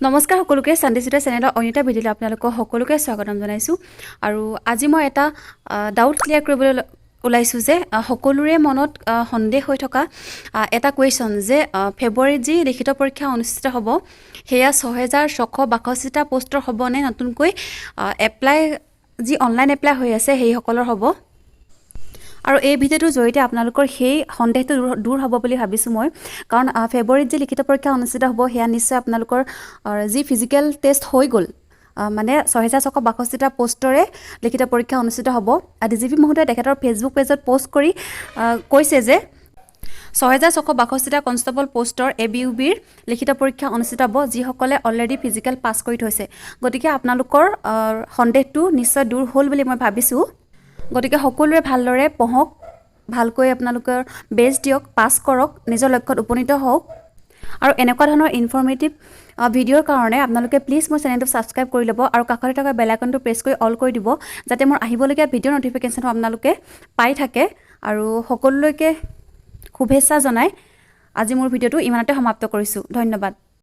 নমস্কাৰ সকলোকে, চানডে চিটা চেনেলৰ অন্য এটা ভিডিঅ'লৈ আপোনালোকক সকলোকে স্বাগতম জনাইছোঁ। আৰু আজি মই এটা ডাউট ক্লিয়াৰ কৰিবলৈ ওলাইছোঁ যে সকলোৰে মনত সন্দেহ হৈ থকা এটা কুৱেশ্যন যে ফেব্ৰুৱাৰীত যি লিখিত পৰীক্ষা অনুষ্ঠিত হ'ব, সেয়া 6662টা পষ্টৰ হ'ব নে নতুনকৈ এপ্লাই যি অনলাইন এপ্লাই হৈ আছে, সেইসকলৰ হ'ব। আৰু এই ভিডিঅ'টোৰ জৰিয়তে আপোনালোকৰ সেই সন্দেহটো দূৰ হ'ব বুলি ভাবিছোঁ মই। কাৰণ ফেব্ৰুৱাৰীত যি লিখিত পৰীক্ষা অনুষ্ঠিত হ'ব, সেয়া নিশ্চয় আপোনালোকৰ যি ফিজিকেল টেষ্ট হৈ গ'ল, মানে 6662টা পষ্টৰে লিখিত পৰীক্ষা অনুষ্ঠিত হ'ব। ডিজিপি মহোদয়ে তেখেতৰ ফেচবুক পেজত পষ্ট কৰি কৈছে যে 6662টা কনষ্টেবল পষ্টৰ এ বি, ইউ বিৰ লিখিত পৰীক্ষা অনুষ্ঠিত হ'ব, যিসকলে অলৰেডি ফিজিকেল পাছ কৰি থৈছে। গতিকে আপোনালোকৰ সন্দেহটো নিশ্চয় দূৰ হ'ল বুলি মই ভাবিছোঁ। গতিকে সকলোৱে ভালদৰে পঢ়ক, ভালকৈ আপোনালোকৰ বেষ্ট দিয়ক, পাছ কৰক, নিজৰ লক্ষ্যত উপনীত হওক। আৰু এনেকুৱা ধৰণৰ ইনফৰ্মেটিভ ভিডিঅ'ৰ কাৰণে আপোনালোকে প্লিজ মোৰ চেনেলটো ছাবস্ক্ৰাইব কৰি ল'ব আৰু কাষতে থকা বেল আইকনটো প্ৰেছ কৰি অল কৰি দিব, যাতে মোৰ আহিবলগীয়া ভিডিঅ' ন'টিফিকেশ্যনো আপোনালোকে পাই থাকে। আৰু সকলোলৈকে শুভেচ্ছা জনাই আজি মোৰ ভিডিঅ'টো ইমানতে সমাপ্ত কৰিছোঁ। ধন্যবাদ।